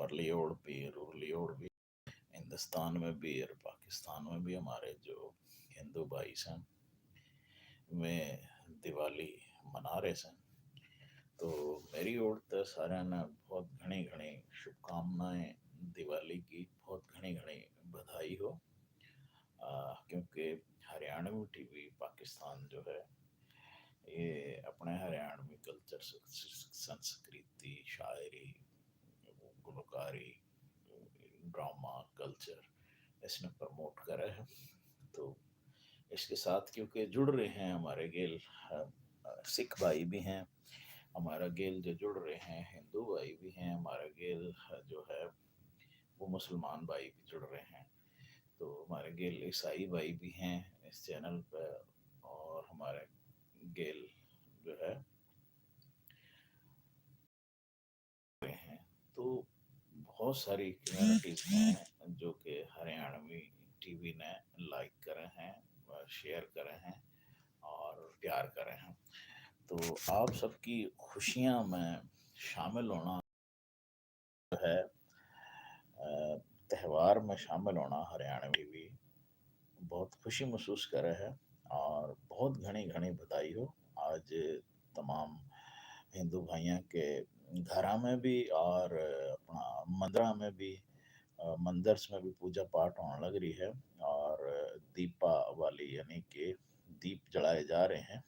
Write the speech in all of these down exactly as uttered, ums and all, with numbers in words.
अर्ली ओड़ भी, रूरली ओड़ भी, हिंदुस्तान में भी और पाकिस्तान में भी हमारे जो हिंदू भाई हैं, वे दिवाली मना रहे हैं। तो मेरी ओर तै सारियां नै बहुत घणी-घणी शुभकामनाएं दिवाली की, बहुत घणी-घणी बधाई हो। अ, क्योंकि हरियाणवी टीवी पाकिस्तान जो है, ये अपने हरियाणवी कल्चर, स-, स-, संस्कृति, शायरी, गुलकारी, ड्रामा, कल्चर, इसने प्रमोट करे है। तो इसके साथ क्योंकि जुड़ रहे हैं हमारे गेल, अ, अ, सिख भाई भी हैं, हमारा गेल जो जुड़ रहे हैं, हिंदू भाई भी हैं, हमारा गेल, अ, जो है, वो मुसलमान भाई भी जुड़ रहे हैं। तो हमारे गेल ईसाई भाई भी हैं इस चैनल पे, और हमारे गेल जो है, रहे हैं। तो बहुत सारी कम्युनिटीज हैं जो कि हरियाणवी टीवी ने लाइक करे हैं, शेयर करे हैं और प्यार करे हैं। तो आप सबकी खुशियां में शामिल होना है, अ, त्यौहार में शामिल होना हरियाणवी भी बहुत खुशी महसूस करे है और बहुत घणी घणी बधाई हो। आज तमाम हिंदू भाइयों के घरा में भी और अपना मंदिरा में भी, अ, मंदिर्स में भी पूजा पाठ होने लग रही है और दीपावली यानी कि दीप जलाए जा रहे हैं,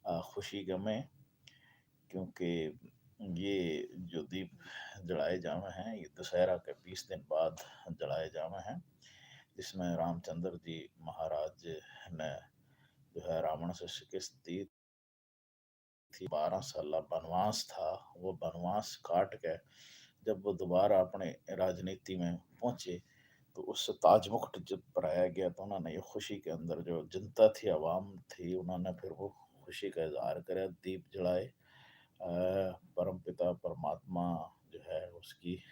अ, खुशी गमे, क्योंकि ये जो दीप जलाए जावे हैं, ये दशहरा के बीस दिन बाद जलाए जावे हैं, जिसमें रामचंद्र जी महाराज ने जो है रावण से शिकस्त दी थी, बारह साल वनवास था, वो वनवास काट के जब वो दोबारा अपने राजनीति में पहुंचे, तो उससे ताज मुकुट जब पहनाया गया, तो उन्होंने ये खुशी के अंदर जो जनता थी, आवाम थी, उन्होंने फिर वो खुशी का इजहार करे, दीप जलाए, अ, परमपिता परमात्मा जो है उसकी,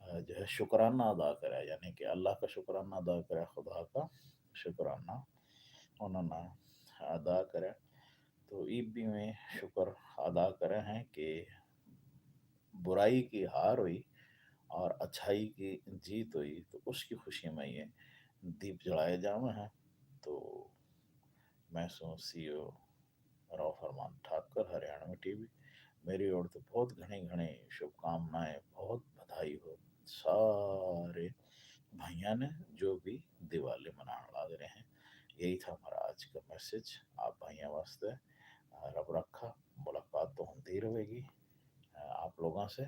अ, जो है शुक्राना अदा करे, यानी कि अल्लाह का शुक्राना अदा करे, खुदा का शुक्राना उन्होंने अदा करे। तो इब भी मैं शुक्र अदा करे हैं कि बुराई की हार हुई और अच्छाई की जीत हुई, तो उसकी खुशी में ये दीप जलाए जावे हैं। तो मैं सूं सीईओ राव फरमान ठाकर, हरियाणवी टीवी। मेरी ओर तै बहुत घणी घणी शुभकामनाएं, बहुत बधाई हो सारे भाइयां ने जो भी दिवाली मनाने लग रहे हैं। यही था हमारा आज का मैसेज आप भाइयां वास्ते। अ, रब रखा, मुलाकात तो होंदी रहेगी, अ, आप लोगों से।